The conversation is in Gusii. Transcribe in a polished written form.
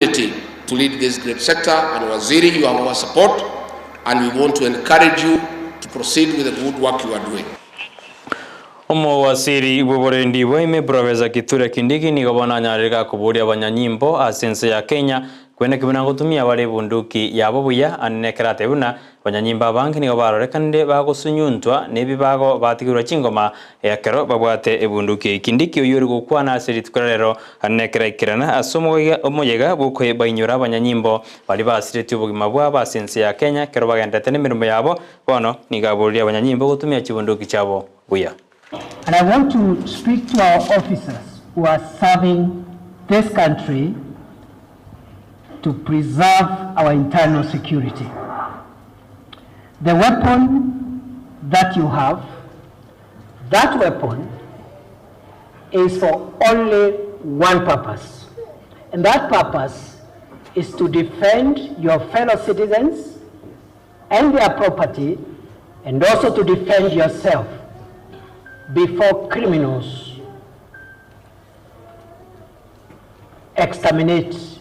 To lead this great sector and Waziri you have our support and we want to encourage you to proceed with the good work you are doing. Omowasiri bw'oborendi bwa ime Professor Kithure Kindiki nigo bono anyarire gakoboria abanyanyimbo ase ense ya Kenya kweneki buna ngotumia bare ebunduki yabo buya ande nekero atebie buna Abanyanyimbo abange nigo barorekanire bagosunyuntwa nebibago batigirwe chingoma ekero babwate ebunduki. Kindiki oyio ori gokwana ase rituko ria rero nekeraikerana ase omoyega bw'okoebainyora abanyanyimbo baria basiretie obogima bwabo ase ense ya Kenya ekero bagenderete nemeremo yabo, bono nigo aboririe abanyanyimbo gotumia chibunduki chiabo buya. And I want to speak to our officers who are serving this country to preserve our internal security. The weapon that you have, that weapon is for only one purpose. And that purpose is to defend your fellow citizens and their property and also to defend yourself before criminals exterminate.